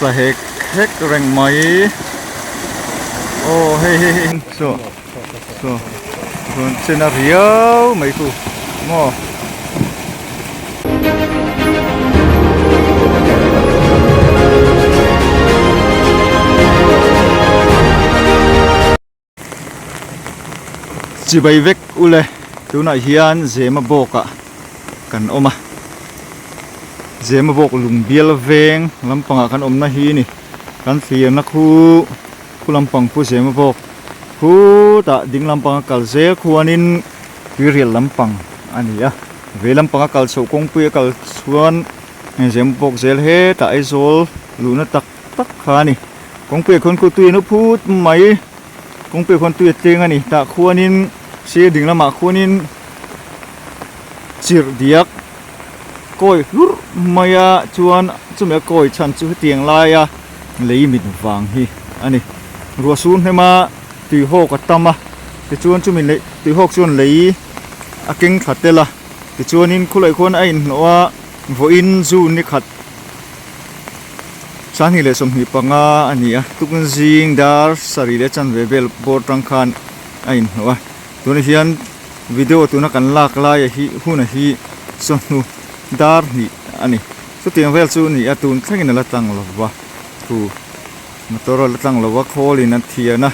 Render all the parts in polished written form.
tla hek hek reng mai aw hei hei hei saw saw rawn chen a riau mai khu maw. Chibai vek ule tunah hian Zema bawk ah kan awm a Zema bawk lung bial veng lampangah kan awmna hi ni kan thlirna khu khu lampang khu Zema bawk khutah ding lampanga kal zel khuanin tuirial lampang a ni a vei lampanga kal chhoh kawngpui a kal chuan Zema bawk zel hetah Aizawl luhna tak tak kha a ni kawngpui ah khuan khu tui an up phut mai. Kawngpui khuan tui a tleng a ni tah khuanin sir ding lamah khuanin chirh diak kawi hlurh mai a chuan chumi a kawi chhan chu hetiang laia lei mit vang hi a ni ruah sur hnem a tui hawk a tam a tichuan chumi lei tui hawk chuan lei a keng thla tel a tichuanin khawlai khuan a inhnawh a vawiin zun ni khat. 2025 a ni a, tukun zing dar sarih leh chanve vel bawr tang khan a inhnawh a, tunah hian video tuna kan lak laia hi huna hi chawhnu dar hnih a ni, chutiang vel chu a ni a, tun thlengin a la tlang lo va, thu motor a la tlang lo va khawlin a thian a,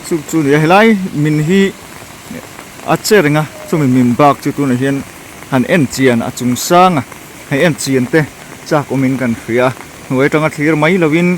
chu chu a ni a, helai min hi a che reng a, chumi min bak chu tunah hian han en chian a chung sang a. Hei en chian te chak awmin kan hria a, hnuai atanga thlir mai lovin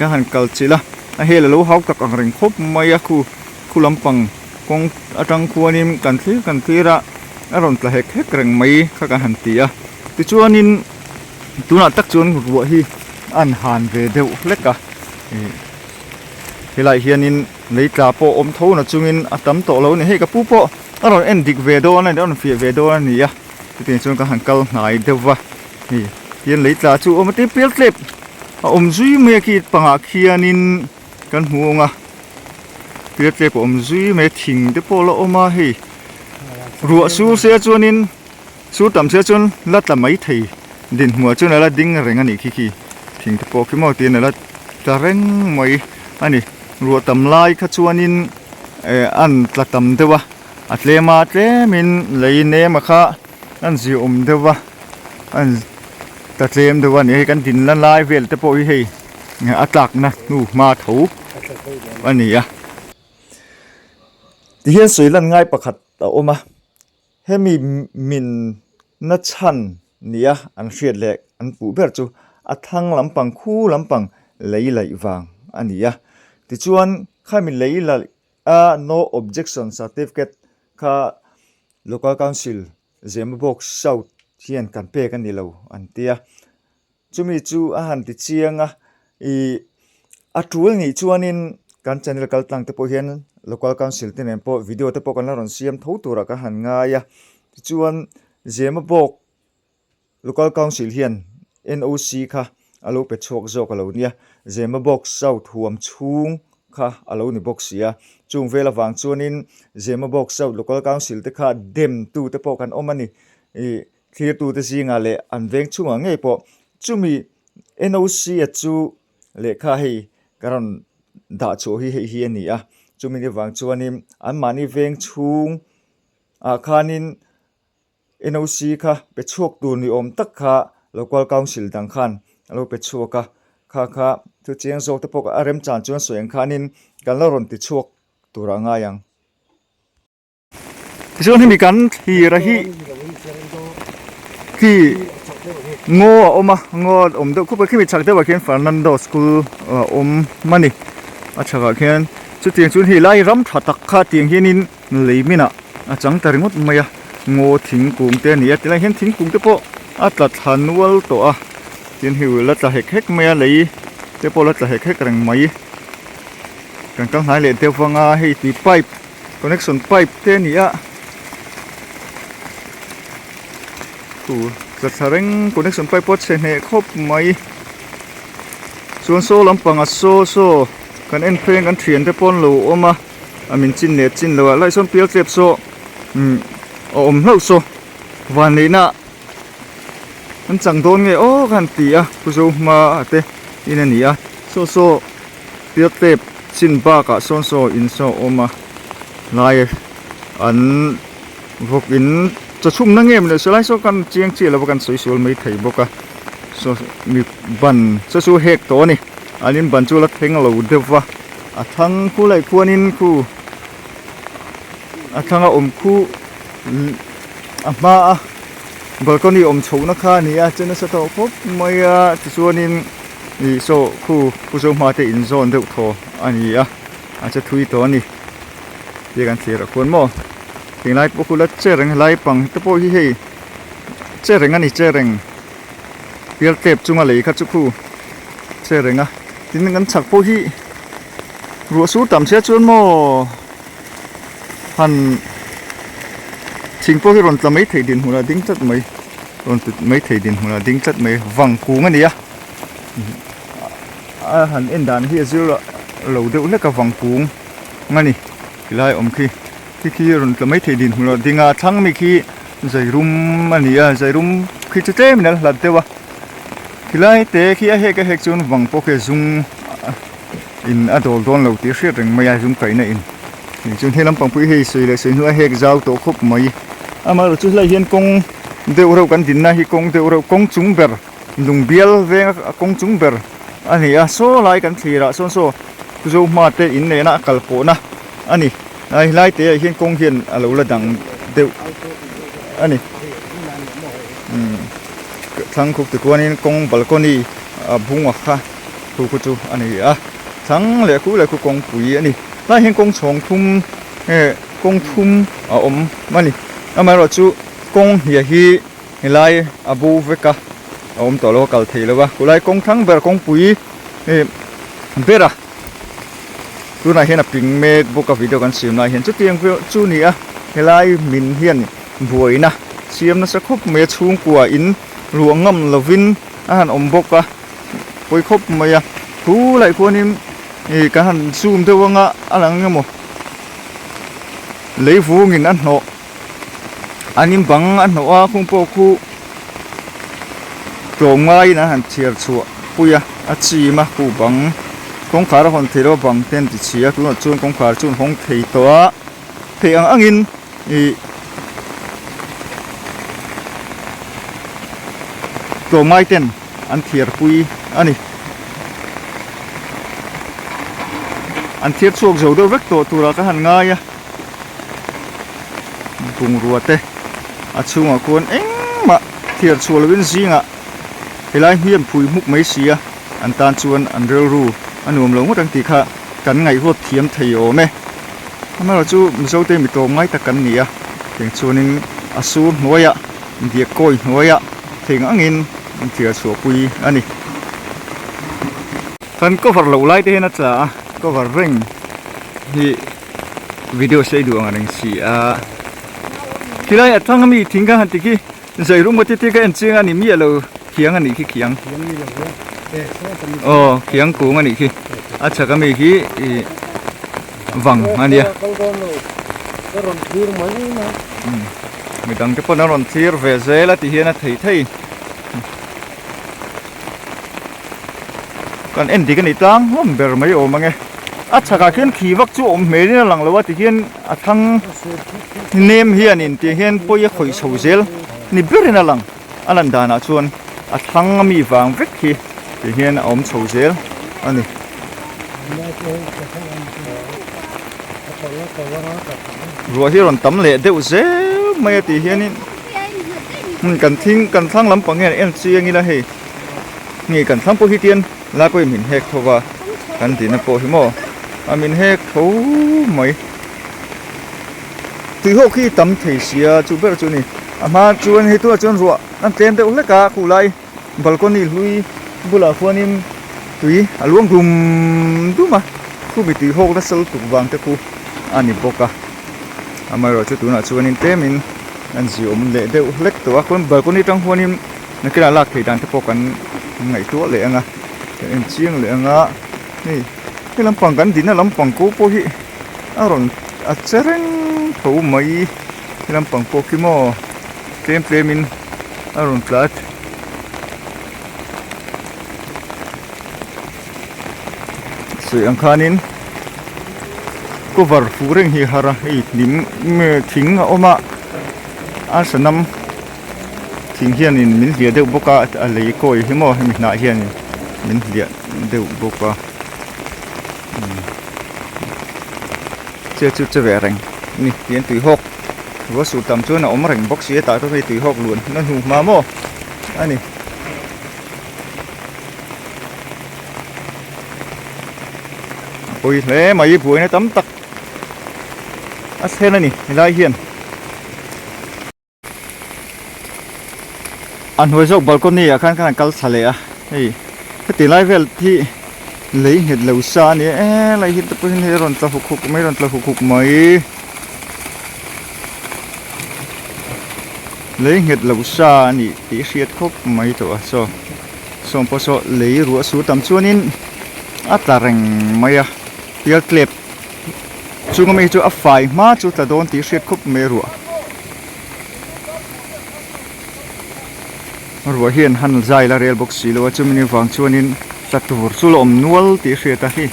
kan han kal chilh a, a hel a lo hau tak ang reng khawp mai a, khu khu lampang kawng atang khuanin kan thlir kan thlir a, a rawn tla hek hek reng mai kha kan han ti a, tichuanin tunah tak chuan ruah hi a han han ve deuh hlek a, ih helaiah hianin lei tla pawh awm tho na chungin a tam tawh lo a ni, hei ka pu pawh a rawn en dik ve dawn a ni a rawn fiah ve dawn a ni a. Chutiang chuan ka han kal hnai deuh va hei tihian lei tla chu a awm a tin pial tlep a awm zui mai a khi pangah khianin kan hmu ang a pial tlep a awm zui mai a thing te pawh a la awm a hei ruah sur se chuanin sur tam se chuan la tla mai thei dinhmuh ah chuan a la ding reng a nih khi khi thing te pawh khi maw tiin a la tla reng mai a ni ruah tam lai kha chuanin eh an tla tam deuh a. A tlem a tlemin lei nem a kha an zir awm deuh va an ta tlem deuh a ni hei kan din la lai vel te pawh hi hei a tlakna hnu hma tho a ni a. Tihian sawi lan ngai pakhat a awm a hemi min na chhan nia an hriat leh an puh ber chu a thlang lampang khu lampang lei laih vang a ni a tichuan khami lei laih A No Objection Certificate kha Local Council Zemabawk South hian kan pek a ni lo an ti a. Chumi chu a han ti chiang a, ih a tul nih chuanin kan channel kal tlang te pawh hian Local Council te nen pawh video te pawh kan la rawn siam tho turah ka han ngai a. Tichuan Zemabawk Local Council hian NOC kha a lo pe chhuak zawk a lo nia, Zemabawk South huam chhung kha a lo ni bawk si a, chung vel avang chuanin Zemabawk South Local Council te kha demtu te pawh kan awm a ni, ih thlirtute zingah leh an veng chhungah ngei pawh chumi NOC a chu lehkha hei ka rawn dah chhuah hi hei hi a ni a, chumi avang chuanin anmahni veng chhung ah khanin NOC kha pe chhuak tur ni awm tak kha Local Council dang khan a lo pe chhuak a, kha kha thu chiang zawk te pawh a remchan chuan sawi ang khanin kan la rawn ti chhuak tur ah ngai ang. Tichuan hemi kan thlir a hi khi ngaw a awm a, ngaw a awm deuh khup a, khimi chhak deuhah khian Fernando School a awm a ni, a chhakah khian chutiang chuan hei lai ram tha tak kha tiang hianin Lei minah a chang ta ringawt mai a, ngaw thingkung te a ni a, tilai hian thingkung te pawh a tla thla nual tawh a, tin hei la tla hek hek mai a, lei te pawh la tla hek hek reng mai. Kan kal hnai leh deuh vang a, hei tui pipe connection pipe te a ni a, thu tla thla reng connection pipe pawh a chhe hneh khawp mai. Chuan saw lampangah saw saw kan en phei ang kan thian te pawh an lo awm a. A min chin leh chin lo ah lai sawn pial tlep saw umm a awm hlauh saw van neihna an chang dawn nge aw ka han ti a pu zo hma a te. In a ni a saw saw pial tep chin bakah sawn saw in saw a awm a lai an vawk in chaw chhumna nge maw saw lai saw kan chiang chiah lova kan sawi sual mai thei bawk a saw mi ban saw chu hek tawh a ni an in ban chu la thleng lo deuh va a thlang khu laih khuanin khu a thlanga awm khu a hma a balcony awm chhohna kha a ni a che nasa tawh khawp mai a tichuanin ih saw khu pu zohma te in zawn deuh thaw a ni a a che thui tawh a ni tia kan thlir ah khuan maw tinglai pawh khu la che reng helai pang te pawh hi hei che reng a ni che reng pial tep chunga lei kha chu khu che reng a tin kan chhak pawh hi ruah sur tam sia chuan maw. Han thing pawh hi rawn tla mai thei dinhmun a ding tlat mai rawn tut mai thei dinhmun a ding tlat mai vang kung a ni a a han en dan hi a zir lo deuh hlek a vang kung a ni tilai awm khi khi khi rawn tla mai thei dinhmun a ding a thlang mi khi zairum a ni a zairum khi chu tlem in a hlat deuh a tilai te khi a hek a hek chuan vang pawh khi a zum. In a dawl dawn lo tih hriat reng mai a zum kaihna in tih chuan he lampang pui hei sawi leh sawi hnuai hek zau tawh khawp mai amaherawhchu helai hian kawng deuh reuh kan dinna hi kawng deuh reuh kawng chung ber lung bial veng a kawng chung ber a ni a saw lai kan thlir ah sawn saw zo hma te in nena a kal pawhna a ni a helai te ah hian kawng hian a lo la dang deuh a ni umm thlang khup tichuanin kawng balcony a bung a kha. Khu khu chu a ni a, thlang leh khu leh khu kawngpui a ni. Tlaiah hian kawng chhawng thum nge kawng thum a awm a ni. Amaherawhchu kawng hniah hi helai a bo vek a, a awm tawh lo a kal thei lo a. Khulai kawng thlang ber kawngpui ber a tunah hian a ping mek bawk a video kan siam lai hian chutiang chu a ni a, helai min hian buaina siam nasa khawp mai a chhungkua in ruah ngam lovin a han awm bawk a. pawi khawp mai a thu laih khuanin ih kan han zoom deuh anga a lang emaw lei vungin a hnawh an in bang a hnawh a khung pawh khu tlawm ngaiin an han chhiar chhuah pui a a chim a khu bang kawngkhar a hawn thei lo a bang te an ti chhi a tunah chuan kawngkhar chu an hawng thei tawh a theih ang angin ih tlawm ngai ten. An thiar pui a ni. An thiar chhuak zo deuh vek tawh turah ka han ngai a. Bungrua te a chhungah khuan engmah thiar chhuah lovin zingah helai hniam phui hmuk mai si a, an tan chuan an rilru a nuam lo ngawt ang tih kha kan ngaihruat thiam thei awm e. Amaherawhchu chu Mizote mi tlawm ngai tak kan ni a, tiang chuanin a sur hnuaiah Biak kawi hnuaiah theng angin an thiar chhuahpui a ni. Kan cover loh lai te hian a tla a, cover reng hi video sei duh ang reng si a. Khilai a thlang ami thing kha han ti khi zai rum te te ka en chiang a ni miah lo khiang a nih khi khiang. Aw khiang kung a nih khi a chhak ami khi ih vang a nia. Midang te pawn a rawn thlir ve zel a ti hian a thei thei. Kan en dik a ni tlang hlawm ber mai awm ang e. A chhakah khian khi vak chu awm hmelin a lang lo a ti hian a thlang nem hianin tiang hian pawi a khawih chho zel ni berin a lang. A lan danah chuan a thlang a mi vang vek hi ti hian a awm chho zel a ni. Ruah hi a rawn tam leh deuh zel mai a tih hianin kan thing kan thlang lampang hian en chiang ila hei nge kan thlang pawh hi tian lai pawhin min hek tho va kan tihna pawh hi maw a min hek tho mai. Tui ho khi tam thei sia chu ber chu a ni. A hma chuan hei tunah chuan ruah an tlem deuh hlek a khulai balcony hlui bulah khuanin tui a luang dum dum a khumi tui hawk nasa lutuk vang te khu a ni bawk a. Amaherawhchu tunah chuanin tlemin an ziawm leh deuh hlek tawh a khuan balcony atang khuanin nakinah lak theih dan te pawh kan ngaihtuah leh ang a kan en chiang leh ang a hei he lampang kan dinna lampang ko pawh hi. A rawn a che reng tho mai he lampang pawh khi maw tlem tlem in a rawn tla a. Sawi ang khanin cover fuh reng hi a har a, hei hnim thing a awm a, a sanam thing hianin min hliah deuh bawk a, a lei kawi hi maw hemi hnah hianin min hliah deuh bawk a che chu che ve reng a ni tihian tuihawk ruah sur tam chuan a awm reng bawk si a tah chuan hei tuihawk luan na hnu hma maw a ni. A pawi hle mai buaina tam tak a thlen a ni helai hian a hnuai zawk balcony ah khan khan kal thla leh a hei heti lai vel hi lei nghet lo sa a ni e lai hi te pawh hian hei a rawn tla huk huk mai a rawn tla huk huk mai. Lei nghet lo sa a nih tih hriat khawp mai tawh a saw sawm pawh saw lei ruah sur tam chuanin a tla reng mai a pial tlep chunga mi chu a fai hma chu tla dawn tih hriat khawp mai a ruah ruah hian han zai la rel bawk si lo a chumi ni vang chuanin tla tur chu la awm nual tih hriat a hei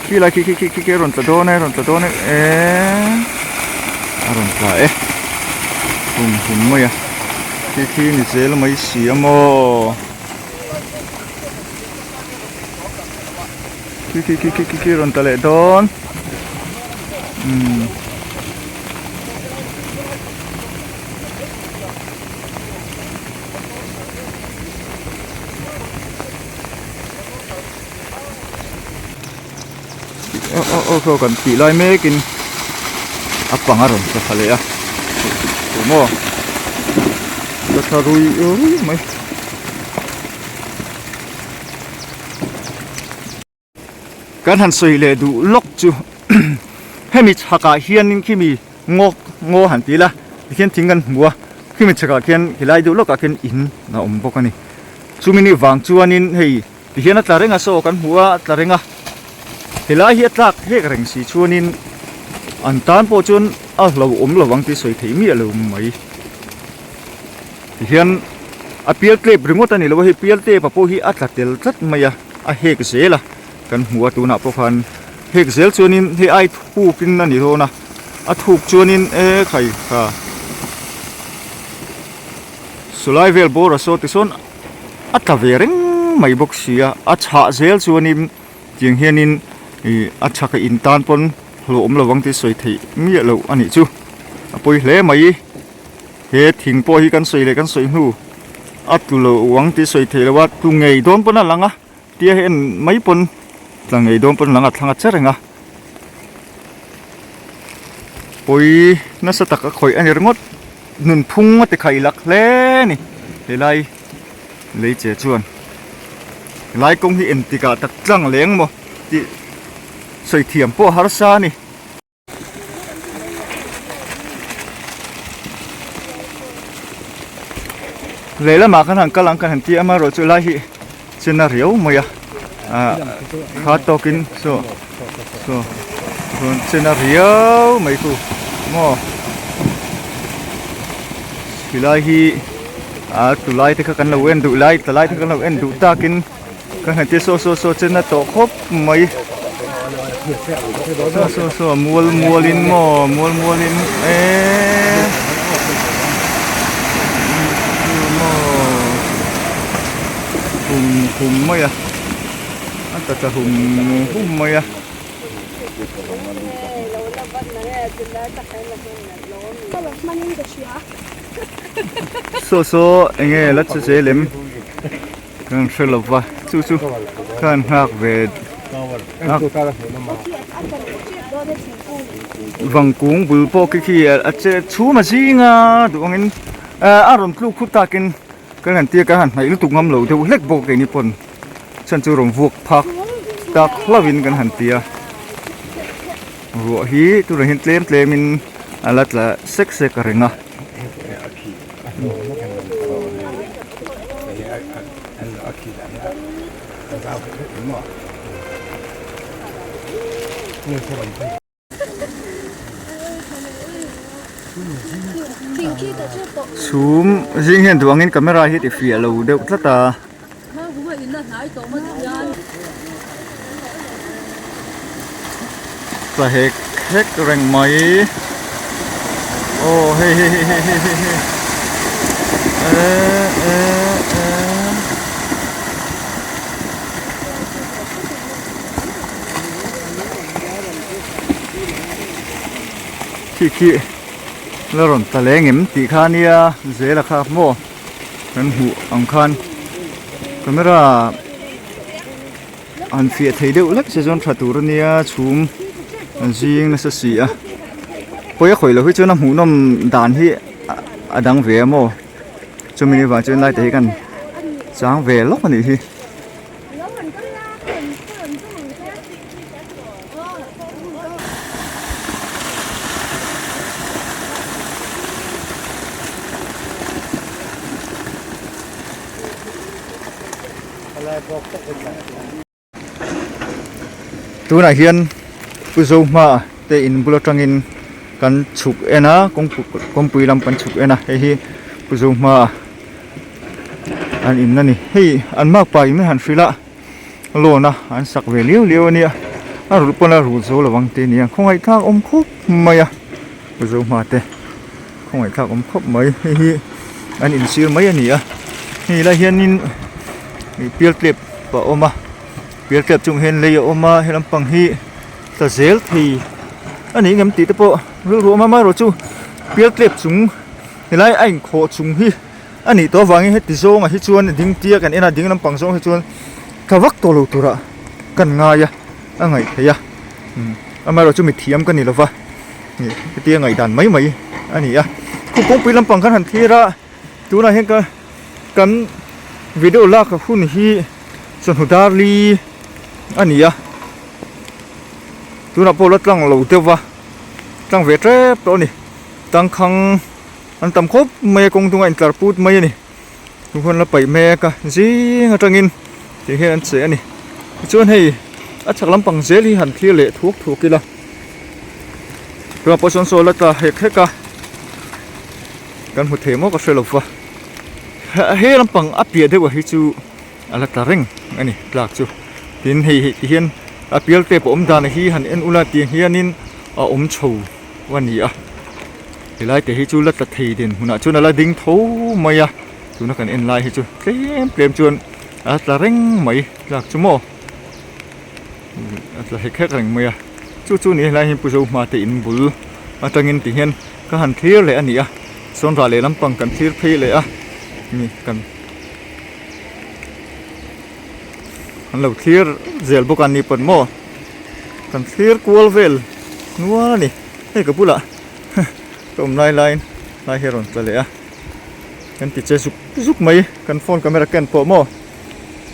khi lai khi khi khi khi a rawn tla dawn e a rawn tla dawn e eee a rawn tla e hum hum mai a khi khi ni zel mai si a maw khi khi khi khi khi rawn tla leh dawn umm. Aw aw aw khaw kan tih lai mekin a pang a rawn tla thla leh a maw tla thla rui rui mai. Kan han sawi leh duh lawk chu hemi chhakah hianin khimi ngaw ngaw han ti ila tikhian thing kan hmu a khimi chhakah khian helai deuh lawkah khian in a awm bawk a ni chumi ni vang chuanin hei tihian a tla reng a saw kan hmu a a tla reng a helai hi a tlak hlek reng si chuanin an tan pawh chuan a hlauhawm lo ang tih sawi theih miah lo mai. Tihian a pial tlep ringawt a ni lo a, hei pial tep a pawh hi a tla tel tlat mai a, a hek zel a, kan hmu a tunah pawh khan hek zel chuanin hei ai thukin a ni dawn a, a thuk chuanin e khai kha sawlai vel bawr a saw tisawn a tla ve reng mai bawk si a, a chhah zel chuanin tiang hianin ih a chhak a in tan pawn hlauhawm lo ang tih sawi theih miah loh a nih chu a pawi hle mai. He thing pawh hi kan sawi leh kan sawi hnu a tlu lo ang tih sawi theih loh a, tlu ngei dawn pawn a lang a, tia hi en mai pawn tla ngei dawn pawn a lang a, thlang a che reng a. Pawi nasa tak a khawih a ni ringawt, nunphung a ti khaih lak hle a ni helai lei che chuan. Helai kawng hi engtikah tak tlang leng maw tih sawi thiam pawh a harsa a ni. Lehlamah khan han kal ang kan han ti a amaherawh chu lai hi chen a riau mai a ah kha tawkin saw saw rawn chen a riau mai khu maw helai hi ah tulai te kha kan lo en duh lai talai te kha kan lo en duh takin. Ka hna te saw saw saw chen a tawh khawp mai saw saw saw mual mual in maw mual mual in eee maw hum hum mai a a tla tla hum hum mai a. Saw saw enge la che zel em. Kan hre lo va chu chu khan nghak ve vangkung bul pawh khi khi a che chhum a zing a duh angin a rawn tluk khut takin kan han tia kan han hnaih lutuk ngam lo deuh hlek bawk keini pawn chhan chu rawn vuak phak tak hlauhin kan han ti a ruah hi tunah hian tlem tlemin a la tla sek sek reng a. Chhum zing hian duh angin camera hi ti fiah lo deuh tlat a. tla hek hek reng mai aw hei hei hei hei hei hei eh eh eh. Khi khi la rawn tla leng em tih kha ania zela kha maw kan hmuh ang khan camera an fiah thei deuh hlek se chuan tha tur ania chhum an zing nasa si a pawi a khawih loh hi chuan a hmuhnawm dan hi a dang ve a maw chumi avang chuan lai te hi kan chang ve lawk a nih hi. Tunah hian Pu Zohma te in bul atangin kan chhuk en a kawngpui lam kan chhuk en a hei hi Pu Zohma an in a ni hei an makpa in han hrilh a loan a an sak ve liau liau a nia a rulh pawn a rul zo lo ang te nia khawngaih thlak awm khawp mai a Pu Zohma te khawngaih thlak awm khawp mai hei hi an insir mai a ni a hei lai hianin ih pialtlep a awm a pialtlep chung hian lei a awm a he lampang hi tla zel thei a ni ngem tih te pawh rilru a awm a amaherawhchu pialtlep chung helai a inkhawh chung hi a nih tawh avangin heti zawngah hi chuan ding tia kan en a ding lampang zawng hi chuan tla vak tawh lo turah kan ngai a a ngaih theih a amaherawhchu mithiam ka ni lova hetia ngaihdan mai mai a ni a khu kawngpui lampang khan han thlir a tunah hian ka kan video lak hun hi chawhnu dar li a ni a tunah pawh la tlang lo deuh va tlang ve tep tawh a ni tangkhang. An tam khawp mai a kawng dung a intlar put mai a ni chu huan la paih mek a zing atangin tih hian an che a ni tichuan hei a chhak lampang zel hi han thlir leh thuak thuak ila tunah pawh sawn saw la tla hek hek a kan hmu thei maw ka hre lo va he lampang a piah deuh ah hi chu a la tla reng a ni tlak chu tin hei hei ti hian a pial te pawh awm dan hi han en ula tiang hianin a awm chho a ni a. Helai te hi chu la tla thei din hmunah chuan a la ding tho mai a tuna kan en lai hi chu tlem tlem chuan a tla reng mai tlak chu maw a tla hek hek reng mai a chu chu ni helai hi Pu Zohma te in bul atangin ti hian ka han thlir leh a ni a sawn rah leh lampang kan thlir phei leh a ni kan an lo thlir zel bawk a ni pawn maw kan thlir kual vel nual a ni hei ka bulah. Ka awm lai laiin lai hi a rawn tla leh a kan ti che zuk zuk mai kan phone camera ken pawh maw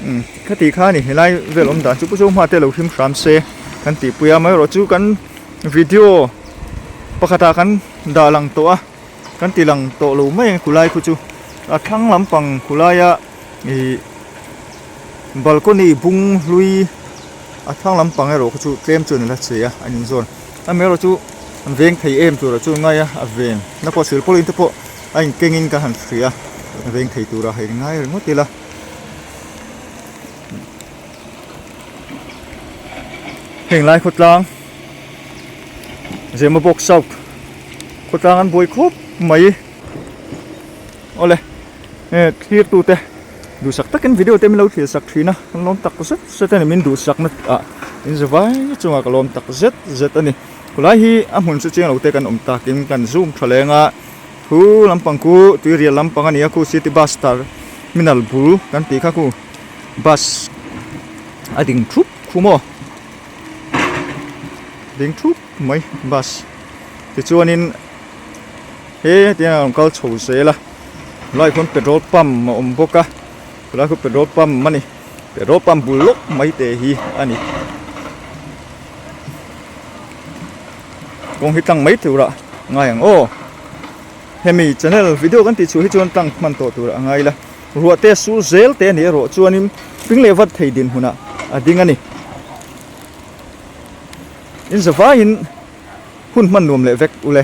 umm khati kha a ni helai vel awm dan chu pu Zohma te lo hlim hram se kan tihpui a amaherawhchu kan video pakhatah kan dah lang tawh a kan ti lang tawh lo mai ang khulai khu chu a thlang lampang khulaia ih balcony bung hlui a thlang lampang erawh kha chu tlem chuan a la che a an inzawn. Amaherawhchu an veng thei em turah chu ngai a, a ven na pawh silpawlin te pawh a inkengin ka han hria a veng thei turah hei ngai ringawt ila. Heng lai khawtlang Zemabawk South khawtlang an buai khawp mai. Awle eh thlir tute duhsak takin video te min lo thlir sak thin a kan lawm tak zet zet a ni min duhsak na ah in za vai chungah ka lawm tak zet zet a ni khulai hi a hmun chu chiang lo te kan awm takin kan zoom tha leng a khu lampang khu tuirial lampang a ni a khu city bus terminal bul kan tih kha khu bus a ding thup khu maw ding thup mai bus tichuanin. He tiang a rawn kal chho zel a helaiah khuan petrol pump a awm bawk a helai khu petrol pump a ni petrol pump bul lawk mai te hi a ni kawng hi tlang mai turah a ngai ang aw hemi channel video kan tih chhuah hi chuan tlang hman tawh turah a ngai la ruah te sur zel te a nih erawh chuanin ping leh vat thei dinhmunah a ding a ni in zavaiin. Hun hman nuam leh vek ule.